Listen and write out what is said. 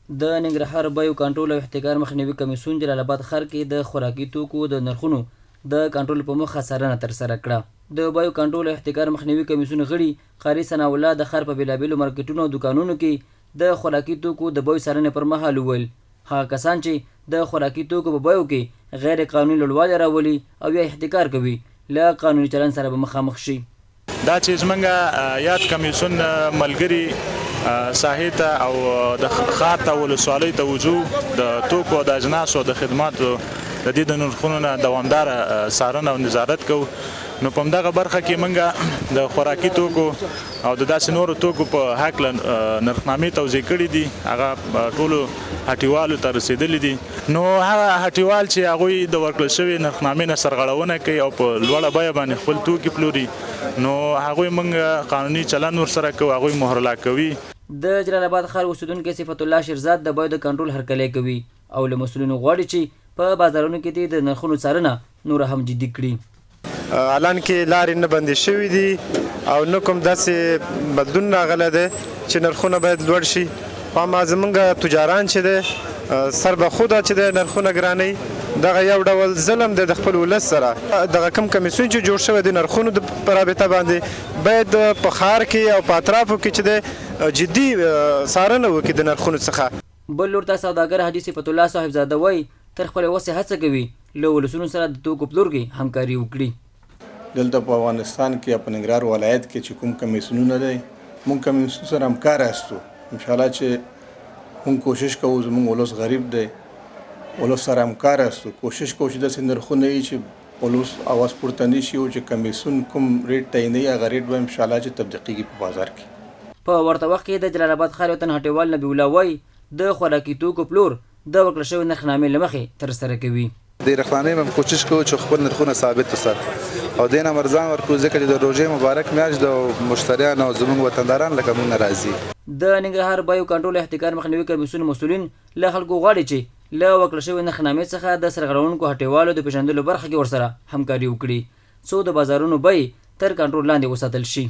د ننګرهار بیو کنټرول او احتکار مخنیوي کمیسیون جلال اباد ښار کې د خوراکي توکو د نرخونو د کنټرول په موخه څارنه ترسره کړه. د بیو کنټرول او احتکار مخنیوي کمیسیون غړي قاري ثناءالله د ښار په بېلابېلو مارکېټونو او دوکانونو کې د خوراکي توکو د بیو څارنې پر مهال وویل، هغه کسان چې د خوراکي توکو په بیو کې غیر قانوني لوړوالی راولي او یا احتکار کوي، له قانوني چلند سره به مخامخ شي. دا چې زمونږ یاد کمیسیون ملګري ساحې ته او د ښار ته ولسوالۍ ته وځو، د توکو او د اجناسو او د خدماتو د دې د نرخونو نه دوامداره څارنه او نظارت کوو، نو په همدغه برخه کې مونږ د خوراکي توکو او د داسې نورو توکو په هکله نرخنامې توزیع کړې دي، هغه ټولو هټیوالو ته رسېدلې دي. نو هغه هټیوال چې هغوی د ورکړل شوې نرخنامې نه سرغړونه کوي او په لوړه بیه باندې خپل توکي پلوري، نو هغوی موږ قانوني چلند ورسره کوو، هغوی مهرلاک کوي. د جلال اباد ښار اوسېدونکی صفت الله شیرزاد د بیو د کنټرول هرکلی کوي او له مسؤلینو غواړي چې په بازارونو کې دې د نرخونو څارنه نوره هم جدي کړي. الان کې لارې نه بندې شوې دي او نه کوم داسې بدلون راغلی دی چې نرخونه باید لوړ شي، خو اما زمونږ تجاران چې دی سر به خوده چې دی نرخونه ګرانوي، دغه یو ډول ظلم دی د خپل ولس سره. دغه کوم کمیسیون چې جوړ شوی دی نرخونو د په رابطه باندې باید په ښار کې او په اطرافو کې چې دی جدي څارنه وکړي د نرخونو څخه. بل لور ته سوداګر حاجي صفت الله صاحبزاده وايي، تر خپلې وسې هڅه کوي له ولسونو سره د توکو پلور کې همکاري وکړي. دلته په افغانستان کې یا په ننګرهار ولایت کې چې کوم کمیسیونونه دی، موږ کمیسیون سره همکار یاستو. انشاءالله چې موږ کوشش کوو، زموږ ولس غریب دی، ولس سره همکار یاستو، کوشش کوو چې داسې نرخونه وي چې ولس اواز پورته نه شي او چې کمیسیون کوم ریټ تعینوي هغه ریټ به انشاءالله چې تطبیقیږي په بازار کې. په ورته وخت کې د جلال اباد ښار یو تن هټیوال نبي الله وايي، د خوراکي توکو پلور د ورکړل شوې نرخنامې له مخې ترسره کوي. د نرخنامې به هم کوشش کوو چې خپل نرخونه ثابت وساتو او دې نه هم ارزان ورکړو، ځکه چې د روژې مبارک میاشت ده او مشتریان او زموږ وطنداران لکه موږ نه راځي. د ننګرهار بیو کنټرول احتکار مخنیوي کمیسیون مسؤلین له خلکو غواړي چې له ورکړل شوې نرخنامې څخه د سرغړونکو هټیوالو د پېژندلو برخه کې ورسره همکاري وکړي، څو د بازارونو بیې تر کنټرول لاندې وساتل شي.